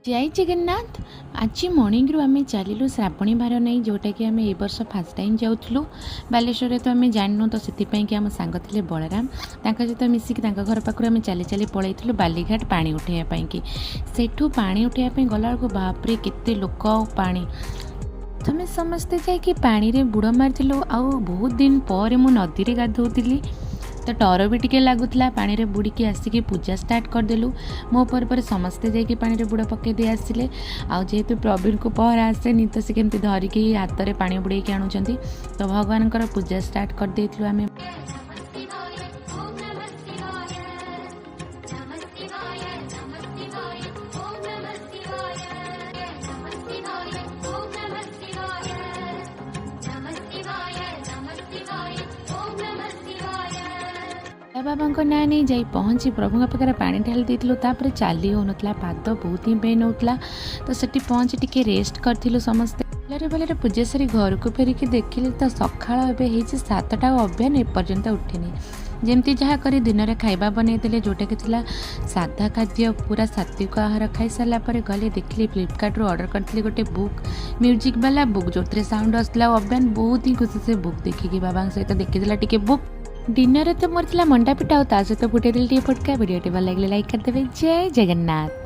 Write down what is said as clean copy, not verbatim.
ଜୟ ଜଗନ୍ନାଥ। ଆଜି ମର୍ଣ୍ଣିଂରୁ ଆମେ ଚାଲିଲୁ ଶ୍ରାବଣୀ ଭାର ନେଇ, ଯେଉଁଟାକି ଆମେ ଏ ବର୍ଷ ଫାର୍ଷ୍ଟ ଟାଇମ୍ ଯାଉଥିଲୁ। ବାଲେଶ୍ୱରରେ ତ ଆମେ ଜାଣିନୁ, ତ ସେଥିପାଇଁକି ଆମ ସାଙ୍ଗ ଥିଲେ ବଳରାମ, ତାଙ୍କ ସହିତ ମିଶିକି ତାଙ୍କ ଘର ପାଖରୁ ଆମେ ଚାଲି ଚାଲି ପଳେଇଥିଲୁ ବାଲିଘାଟ ପାଣି ଉଠେଇବା ପାଇଁକି। ସେଠୁ ପାଣି ଉଠେଇବା ପାଇଁ ଗଲାବେଳକୁ ବାପରେ, କେତେ ଲୋକ ଆଉ ପାଣି! ପ୍ରଥମେ ସମସ୍ତେ ଯାଇକି ପାଣିରେ ବୁଡ଼ ମାରିଥିଲୁ। ଆଉ ବହୁତ ଦିନ ପରେ ମୁଁ ନଦୀରେ ଗାଧୋଉଥିଲି, ତ ଡର ବି ଟିକେ ଲାଗୁଥିଲା। ପାଣିରେ ବୁଡ଼ିକି ଆସିକି ପୂଜା ଷ୍ଟାର୍ଟ କରିଦେଲୁ। ମୋ ପରେ ପରେ ସମସ୍ତେ ଯାଇକି ପାଣିରେ ବୁଡ଼ ପକାଇ ଦେଇ ଆସିଲେ। ଆଉ ଯେହେତୁ ପ୍ରବୀଣକୁ ପହଁରା ଆସେନି, ତ ସେ କେମିତି ଧରିକି ହାତରେ ପାଣି ବୁଡ଼େଇକି ଆଣୁଛନ୍ତି। ତ ଭଗବାନଙ୍କର ପୂଜା ଷ୍ଟାର୍ଟ କରିଦେଇଥିଲୁ ଆମେ। ओम नमः शिवाय, नमः शिवाय, नमः शिवाय, ओम नमः शिवाय, नमः शिवाय, ओम नमः शिवाय, नमः शिवाय, नमः शिवाय, ओम नमः शिवाय। ବାବାଙ୍କ ନାଁ ନେଇ ଯାଇ ପହଞ୍ଚି ପ୍ରଭୁଙ୍କ ପାଖରେ ପାଣି ଢାଳି ଦେଇଥିଲୁ। ତାପରେ ଚାଲି ହେଉନଥିଲା, ପାଦ ବହୁତ ହିଁ ପେନ୍ ହେଉଥିଲା। ତ ସେଠି ପହଞ୍ଚି ଟିକେ ରେଷ୍ଟ କରିଥିଲୁ ସମସ୍ତେ। ଭଲରେ ଭଲରେ ପୂଜା ସାରି ଘରକୁ ଫେରିକି ଦେଖିଲି ତ ସକାଳ ଏବେ ହେଇଛି 7ଟା ଆଉ ଅଭ୍ୟାନ ଏପର୍ଯ୍ୟନ୍ତ ଉଠିନି। ଯେମିତି ଯାହା କରି ଦିନରେ ଖାଇବା ବନେଇଦେଲେ, ଯେଉଁଟାକି ଥିଲା ସାଧା ଖାଦ୍ୟ, ପୁରା ସାତ୍ବିକ ଆହାର। ଖାଇସାରିଲା ପରେ ଗଲେ ଦେଖିଲି ଫ୍ଲିପକାର୍ଟରୁ ଅର୍ଡ଼ର କରିଥିଲି ଗୋଟେ ବୁକ୍, ମ୍ୟୁଜିକ୍ ବାଲା ବୁକ୍, ଯେଉଁଥିରେ ସାଉଣ୍ଡ ଆସୁଥିଲା। ଆଉ ଅଭ୍ୟାନ ବହୁତ ହିଁ ଖୁସି ସେ ବୁକ୍ ଦେଖିକି, ବାବାଙ୍କ ସହିତ ଦେଖିଦେଲା ଟିକେ ବୁକ୍। ଡିନରରେ ତ ମୋର ଥିଲା ମଣ୍ଡା ପିଠା ଆଉ ତା ସହିତ ଫୁଟେଇଦେଲି ଟିକେ ଫଟକା। ଭିଡ଼ିଓଟି ଭଲ ଲାଗିଲେ ଲାଇକ୍ କରିଦେବେ। ଜୟ ଜଗନ୍ନାଥ।